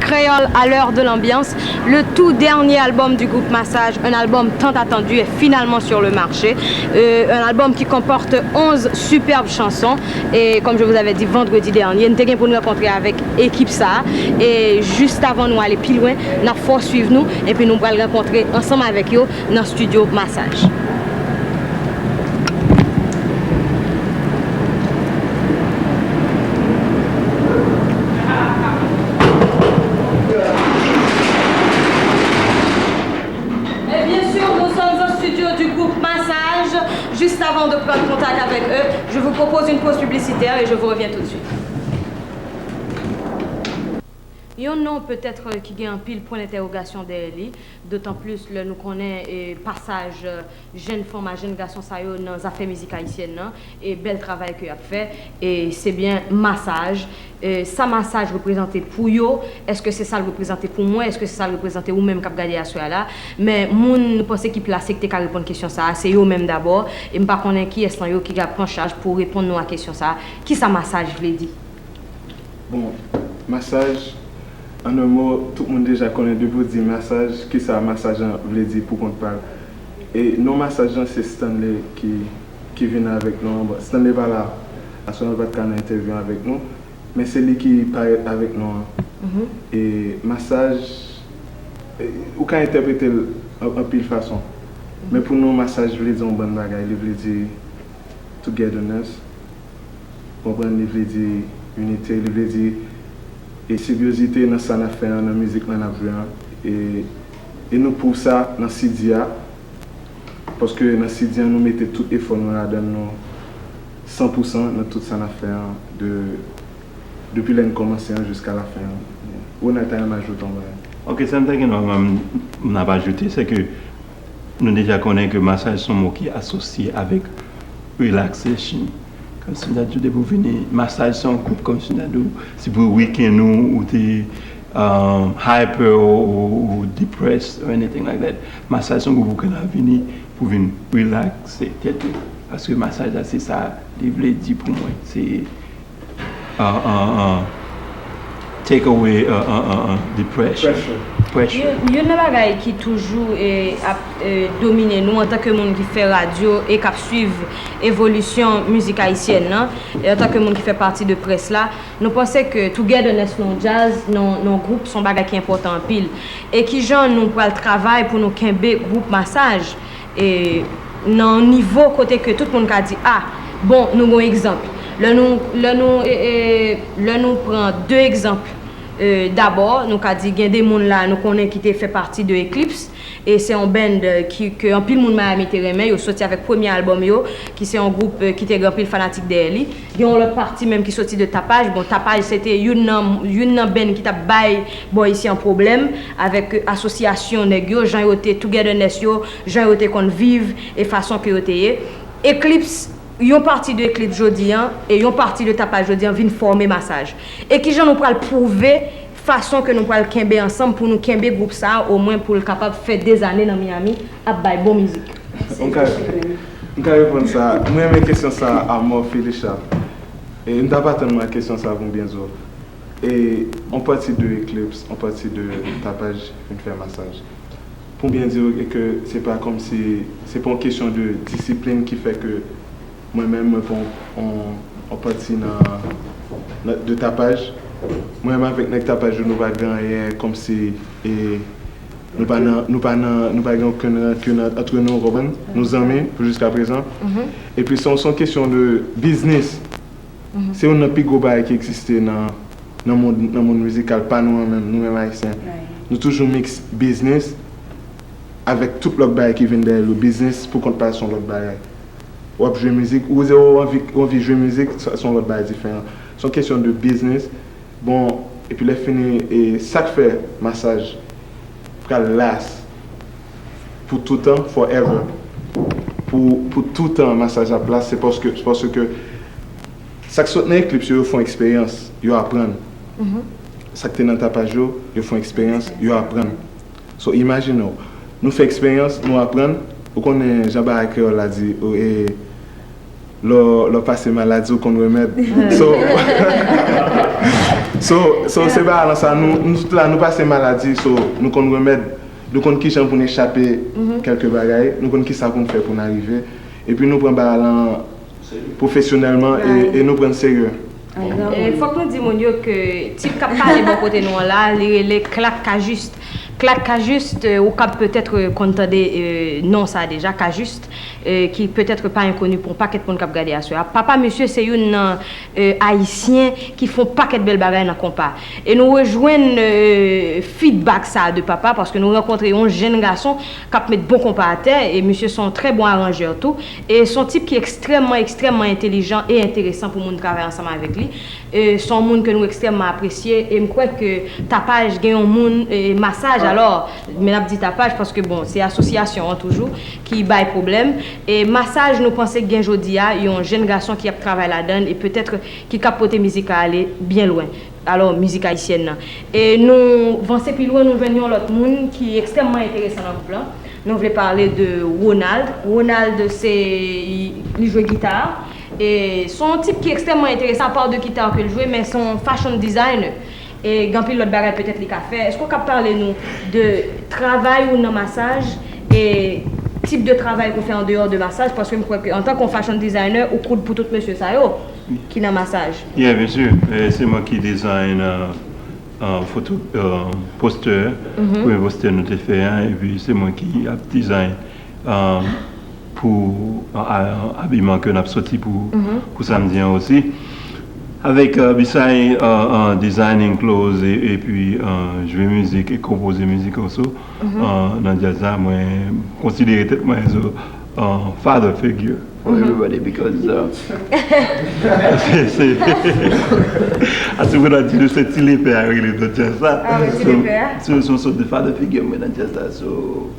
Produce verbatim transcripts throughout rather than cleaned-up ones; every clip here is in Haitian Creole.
Créole à l'heure de l'ambiance, le tout dernier album du groupe Massage, un album tant attendu est finalement sur le marché, euh, un album qui comporte onze superbes chansons. Et comme je vous avais dit vendredi dernier, nou te gen pou n rankontre avèk ekip sa a. E jis avan nou ale pi lwen, n ap fè w swiv nou, epi nou pral rankontre ansanm avèk yo nan studio Massage. Et bien sûr, nous sommes au studio du groupe Massage. Juste avant de prendre contact avec eux, je vous propose une pause publicitaire et je vous reviens tout de suite. Yon non petèt ki gen anpil pwen dentèwogasyon dèyè li, dotan plis lè nou konnen e, pasaj e, jèn fanm a jèn gason sa yo nan zafè mizik ayisyèn nan, e bèl travay ke y ap fè, e se byen Masaj. E sa Masaj reprezante pou yo, èske se sa l reprezante pou mwen, èske se sa l reprezante ou menm k ap gade aswè a la? Men moun nou panse ki plase ki te ka reponn kesyon sa a, se yo menm dabò, e m pa konnen kiyès nan yo ki ka pran chaj pou reponn nou a kesyon sa a. Kisa Masaj vle di? Bon, Masaj, an en mo, tout moun deja konnen depi w di Masaj, kisa Masaj an vle di pou kont pa l. E non Masaj lan se Stanley ki, ki vin avèk non an. Bon, Stanley pa la, aswè a l pa t ka nan entèvyou avèk nou, men se li ki parèt avèk non an. E Masaj, e, ou ka entèprete l an, anpil fason. Men pou nou, Masaj vle di yon bann bagay, li vle di togetherness. Konprann, li vle di inite, li vle di e senbyozite nan sa n ap fè an, nan mizik lan n ap jwe an. E, e nou pwouv sa nan C D a, paske nan C D a nou mete tout efò nou ladan l, nou san pou san nan tout sa n ap fè an, de, depi lè n kòmanse an jiska lafen an. Ronald ta renmen ajoute yon bagay. Ok, sa m ta gen nòmalman m ap ajoute, se ke Nou deja konnen ke masaj se yon mo ki asosye avèk relaxation. Kòmsi m ta di w depi w vini, masaj se yon gwoup kòmsi m ta di w, si pou weekend ou, ou te um, hyper ou, ou, ou depressed or anything like that. Masaj se yon gwoup ou konn al vini pou vin relakse tèt ou. Paske masaj la se sa li vle di pou mwen. Se uh, uh, uh, take away uh, uh, uh, uh, depression. Pressure. Pressure. Youn, youn nan bagay ki toujou e, ap e, domine nou antanke moun ki fè radyo e k ap swiv evolisyon mizik ayisyèn nan, e antanke moun ki fè pati de près la, nou panse ke togetherness nan djaz, nan, nan gwoup, se yon bagay ki enpòtan anpil. E kijan nou pral travay pou nou kenbe gwoup Masaj e, nan yon nivo kote ke tout moun ka di, a, bon, nou gen yon egzanp. Lè nou, lè nou, e, e, lè nou pran de egzanp, e, dabò, nou ka di gen de moun la nou konnen ki te fè pati de Eclipse, e se yon band e, ki, ke anpil moun Miami te renmen, yo soti avèk premye albòm yo, ki se yon gwoup e, ki te gen anpil fanatik dèyè li. Gen yon lòt pati menm ki soti de Tapaj. Bon, Tapaj se te youn nan, youn nan band ki t ap bay bò isi an pwoblèm avèk asosyasyon nèg yo, jan yo te togetherness yo, jan yo te konn viv e fason ke yo te ye. Eclipse, yon pati de Eclipse jodi an e yon pati de Tapaj jodi an vin fòme Masaj. E kijan nou pral pwouve fason ke nou pral kenbe ansanm pou nou kenbe gwoup sa a omwen pou l kapab fè dezane nan Miami ap bay bon mizik? M ka, m ka reponn sa. Mwen renmen kesyon sa a mò, Felicia. E m t ap atann mwen ak kesyon sa a pou m byen di w. E yon pati de Eclipse, yon pati de Tapaj vin fè Masaj. Pou m byen di w, e ke se pa kòmsi, se pa yon kesyon de disiplin ki fè ke mwen menm, mwen pa yon, yon, yon pati nan, nan, de Tapaj. Mwen menm avèk nèg Tapaj yo, nou pa gen anyen kòmsi, e, Nou pa nan, nou pa nan, nou pa gen okenn rankin ant, antre nou, w konprann? Nou zanmi pou jiskaprezan. Epi se yon, se yon kesyon de biznis. Se youn nan pi gwo bagay ki egziste nan, nan mond, nan mond mizikal pa nou an menm, nou menm Ayisyen. Nou toujou mix biznis avèk tout lòt bagay ki vin dèyè l. Biznis pou kont pa l se yon lòt bagay. W ap jwe mizik, ou, ou anvi, ou anvi jwe mizik, se, se yon lòt bagay diferan. Se yon kesyon de biznis. Bon, epi lè fini, e sa k fè Masaj pral last pou toutan, forever. Pou, pou toutan Masaj ap last, se paske, se paske sa k sot nan Eclipse yo, yo fè yon eksperyans, yo aprann. Sa k te nan Tapaj yo, yo fè yon eksperyans, yo aprann. So, imajine w, nou fè eksperyans, nou aprann, ou konnen jan bagay kreyòl la di, e, lè w, lè w pase maladi, ou konn remèd. So, So, so se bagay lan sa, nou, nou tout la, nou pase maladi, so nou konn remèd, nou konn kijan pou n echape kèlke bagay, nou konn kisa pou n fè pou n arive, epi nou pran bagay lan pwofesyonèlman e, e nou pran l serye. E fòk nou di moun yo ke tip k ap pale bò kote nou an la, li rele Clark Cajuste. Clark Cajuste, euh, ou kab petèt, euh, konn tande, euh, non sa deja, Cajuste, euh, ki petèt pa enkoni pou yon pakèt moun k ap gade aswè a. Papa misye se youn nan, euh, Ayisyen ki fè yon pakèt bèl bagay nan konpa. E nou rejwenn, euh, feedback sa de papa, paske nou rankontre yon jenn gason k ap met bon konpa atè, e misye se yon trè bon aranjè tou. E se yon tip ki ekstrèmman, ekstrèmman entelijan e enteresan pou moun travay ansanm avèk li. E se yon moun ke nou ekstrèmman apresye, e m kwè ke Tapaj gen yon moun, e, masaj, alò, men n ap di Tapaj, paske, bon, se asosyasyon an toujou ki bay pwoblèm. E masaj, nou panse gen jodi a, yon jenn gason ki ap travay ladan l, e petèt ki kab pote mizik la ale byen lwen. Alò, mizik ayisyèn nan. E nou vanse pi lwen, nou jwenn yon lòt moun ki ekstrèmman enteresan nan gwoup lan. Nou vle pale de Ronald. Ronald, se, li jwe gita. E se yon tip ki ekstrèmman enteresan, apa de gita ke l jwe, men se yon fashion designer. E gen anpil lòt bagay petèt li ka fè. Èske w kab pale nou de travay ou nan masaj e tip de travay ke w fè an deyò de masaj? Paske m kwè ke antanke yon fashion designer, ou koud pou tout mesye sa yo ki nan masaj. Yeah, byen si. E, se mwen ki design, uh, uh, foto, uh, postè, premye postè nou te fè a, epi se mwen ki ap design, uh, pou, uh, uh, abiman ke n ap soti pou, pou samdi an osi. Avèk, uh, beside, uh, uh, designing clothes e, epi, uh, jwe mizik e konpoze mizik also, uh, nan djaz la, mwen konsidere tèt mwen as a, uh, father figure for everybody because, uh, se, se, a se mwen di nou se ti lepè a rele nan djaz la. Ah, wi, ti lepè a. So, so, so the father figure mwen nan djaz la. So,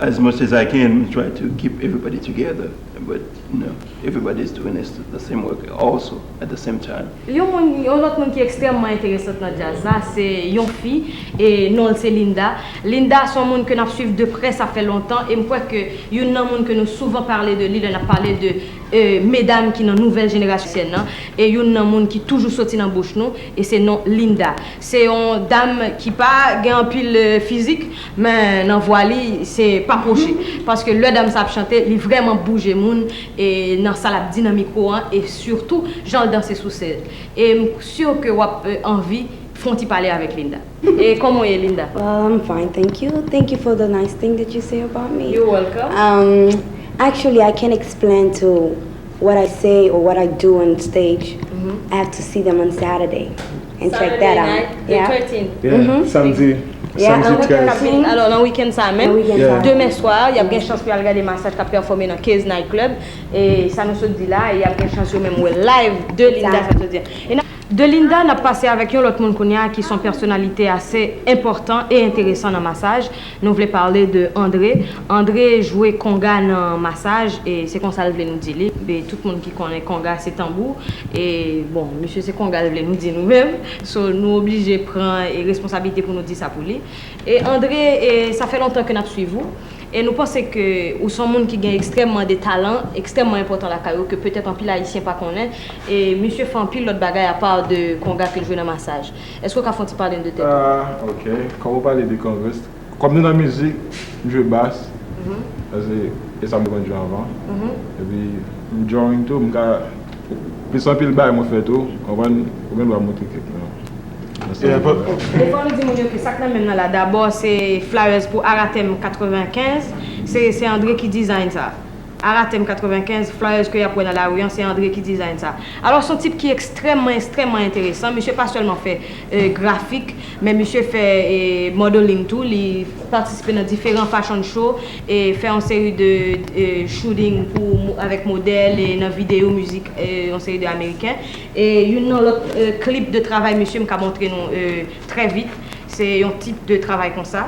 as much as I can, try to keep everybody together. But, you know, everybody is doing this, the same work also at the same time. Yon moun, yon lòt moun ki ekstrèmman enteresan nan djaz la, se yon fi, e non l se Linda. Linda se yon moun ke n ap swiv de prè, sa fè lontan, e m kwè ke youn nan moun ke nou souvan pale de li lè n ap pale de, e, medam ki nan nouvèl jenerasyon nan, e youn nan moun ki toujou soti nan bouch nou, e se non Linda. Se yon dam ki pa gen anpil, e, fizik, men nan vwa li, se pa pwoche. Paske lè dam sa ap chante, li vrèman bouje moun, e nan sa l ap di nan mikwo an, e sitou jan l danse sou sèn. E m si ke w ap, e, anvi fè yon ti pale avèk Linda. E kòman w ye, Linda? Well, I'm fine, thank you. Thank you for the nice thing that you say about me. You're welcome. Um, actually, I can't explain to what I say or what I do on stage. I have to see them on Saturday and check that out. Saturday night, the Yeah. thirteenth. Yeah, samdi, Yeah, samdi and we trèz. can sing. Alò, nan wikenn sa menm, Nan wikenn sa. demen swa, y ap gen chans pou y al gade masaj k ap pèfòme nan Kez Night Club. E sa nou sot di la, e y ap gen chans yo menm wè live de Linda, sa sot di. E nan, de Linda, n ap pase avèk yon lòt moun kounye a ki se yon pèsonalite ase enpòtan e enteresan nan masaj. Nou vle pale de André. André jwe konga nan masaj, e se konsa l vle nou di li. E tout moun ki konnen konga se tanbou. E, bon, misye se konga l vle nou di nou menm. So, nou oblije pran, e, responsablite pou nou di sa pou li. E André, e, sa fè lontan ke n ap swiv ou. E nou panse ke ou se yon moun ki gen ekstrèmman de talan, ekstrèmman enpòtan lakay ou, ke petèt anpil Ayisyen pa konnen. E misye fè anpil lòt bagay apa de konga ke l jwe nan masaj. Èske w ka fè yon ti pale n de tèt ou? Ah, ok. Kòm ou pale de Congress, kòm nou nan mizik, m jwe bas. Paske e sa m te konn jwe anvan. Epi m drawing tou, m ka, plis anpil bagay mwen fè tou, konprann, ou gen dwa montre kèk nan. E fò nou di moun yo ke sa k nan men m nan la, dabò se flyers pou Aratèm katrevenkenz, se, se André ki design sa. Aratèm katrevenkenz, flyers ke y ap wè nan lari an, se André ki design sa. Alò, se yon tip ki ekstrèmman, ekstrèmman enteresan. Misye pa sèlman fè, e, grafik, men misye fè, e, modeling tou. Li patisipe nan diferan fashion show e fè yon seri de, e, shooting pou, avèk modèl e nan videyo mizik, e, yon seri de ameriken. E youn nan lòt, e, klip de travay misye m ka montre nou, e, trè vit. Se yon tip de travay konsa.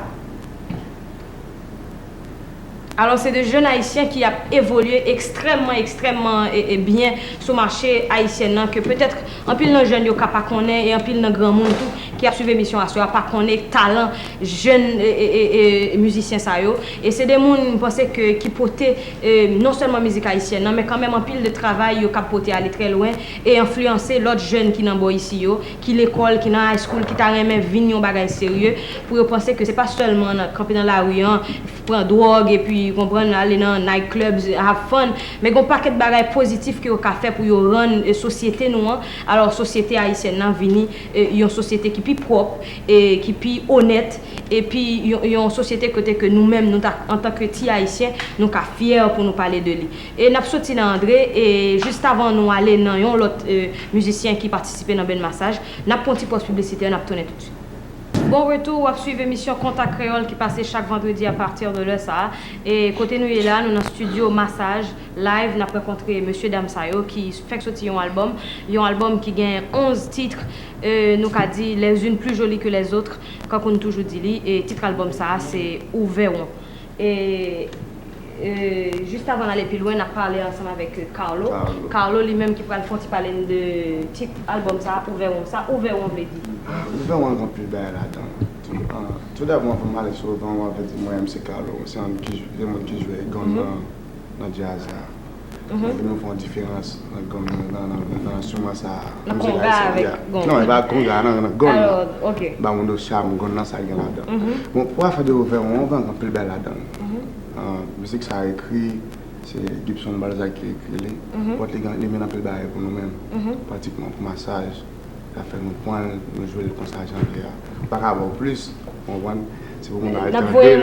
Alò, se de jèn ayisyen ki ap evolye ekstrèmman, ekstrèmman, e, e, byen sou mache ayisyen nan, ke petèt anpil nan jèn yo ka pa konnen, e anpil nan granmoun tou ki ap swiv emisyon aswè a pa konnen talan jèn e, e, e, e, mizisyen sa yo. E se de moun, m panse ke, ki pote, e, non sèlman mizik ayisyèn nan, men kanmenm anpil de travay yo k ap pote ale trè lwen e enfliyanse lòt jèn ki nan bò isi yo, ki lekòl, ki nan high school, ki ta renmen vin yon bagay serye, pou yo panse ke se pa sèlman nan, kanpe nan lari an, pran dwòg, epi, konprann, ale nan night clubs, have fun, men gen yon pakèt bagay pozitif ke yo ka fè pou yo rann, e, sosyete nou an, alò, sosyete ayisyèn nan vini, e, yon sosyete ki pi pwòp, e ki pi onèt, epi yon, yon sosyete kote ke nou menm, nou ta, antanke ti Ayisyen, nou ka fyè pou nou pale de li. E n ap soti nan Andre, e jis avan nou ale nan yon lòt, e, mizisyen ki patisipe nan band Masaj, n ap pran yon ti pòz piblisitè, n ap tounen toutswit. Bon retou, w ap swiv emisyon Kontak Kreyòl ki pase chak vandredi à partir de lè sa a. E kote nou ye la, nou nan studio Masaj, live, n ap rankontre mesye dam sa yo ki fèk soti yon albòm, yon albòm ki gen onz tit, e, nou ka di les unes plus jolies que les autres, kankou n toujou di li, e tit albòm sa a se Ou Vèwon. E, e, jis avan n ale pi lwen, n ap pale ansanm avèk, e, Carlo. Carlo. Carlo li menm ki pral fè yon ti pale n de tit albòm sa a, Ou Vèwon. Sa Ou Vèwon vle di? Ah, Ou Vèwon gen anpil bagay ladan l. Tou, ah, tou dabò, anvan m ale sou Ou Vèwon, m ap di mwen menm se Carlo, se yon ki, yon moun ki jwe gòn nan, nan djaz la. Mwen vin nou fè yon diferans nan gòn nan, nan, nan, nan enstriman sa a. Nan konga avèk gòn. Non, e pa konga, nan, nan gòn nan. Alò, ok. Ba moun yo cham, gòn nan sa gen ladan. Bon, pou afè de Ou Vèwon, Ou Vèwon gen anpil bagay ladan l. Ah, mizik sa a ekri, se Gibson Balzac ki ekri li. Pòt li gen, li mennen anpil bagay pou nou menm. Pratikman pou Masaj. Sa fè nou pran l, nou jwe l konsa jan l ye a. Ou pa ka ba w plis, ou konprann? Se pou moun yo al tande l,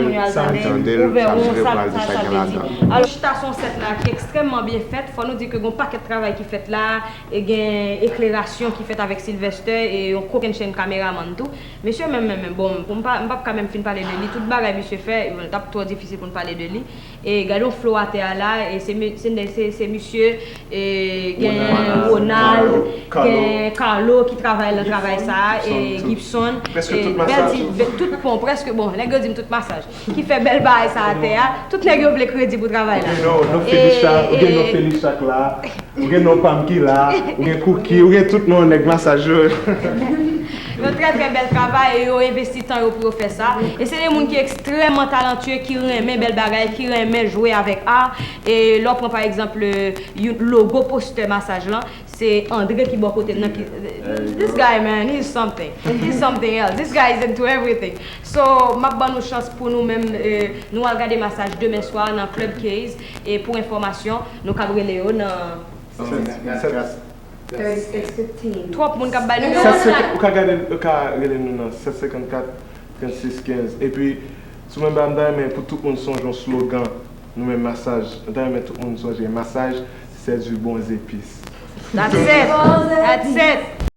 tande l, sa m swive pral di sa gen ladan. Alò, chita sou yon sèt la ki ekstrèmman byen fèt. Fò nou di ke gen yon pakèt travay ki fèt la, e gen eklerasyon ki fèt avèk Sylvester e yon kokennchenn kameramann tou. Mesye menm, menm, menm, bon, pou m pa, m p ap ka menm fin pale de li. Tout bagay misye fè, bon, l t ap twò difisil pou n pale de li. E gade yon flow atè a la, e se, se, se, se misye, e gen Ronald, gen Carlo ki travay nan travay sa a, e Gibson, e bèl ti, tout, bon, prèske, bon, nèg yo di m tout Masaj, ki fè bèl bagay sa atè a, tout nèg yo vle kredi pou travay la. Ou gen non Felicha, ou gen non Felicha k la. Ou gen non pa m ki la, ou gen Cookie, ou gen tout non nèg Masaj yo. Yon trè, trè bèl travay, e yo envesti tan yo pou yo fè sa. E se de moun ki ekstrèmman talantye, ki renmen bèl bagay, ki renmen jwe avèk a. E lè w pran, pa egzanp, yon logo postè Masaj lan, se Andre ki bò kote m nan ki, this guy, man, he's something. He's something else. This guy is into everything. So, m ap ban nou chans pou nou menm, e, nou al gade Masaj demen swa nan Club Case. E pou enfòmasyon, nou kab rele yo nan Twòp moun k ap bay nimewo sa. Ou ka gade, ou ka rele nou nan sèt senkannkat, trannsis kenz. Epi, sou menm bagay, m ta renmen pou tout moun sonje yon slogan, nou menm Masaj. M ta renmen tout moun sonje Masaj, c'est du bon épices. That's it. That's it.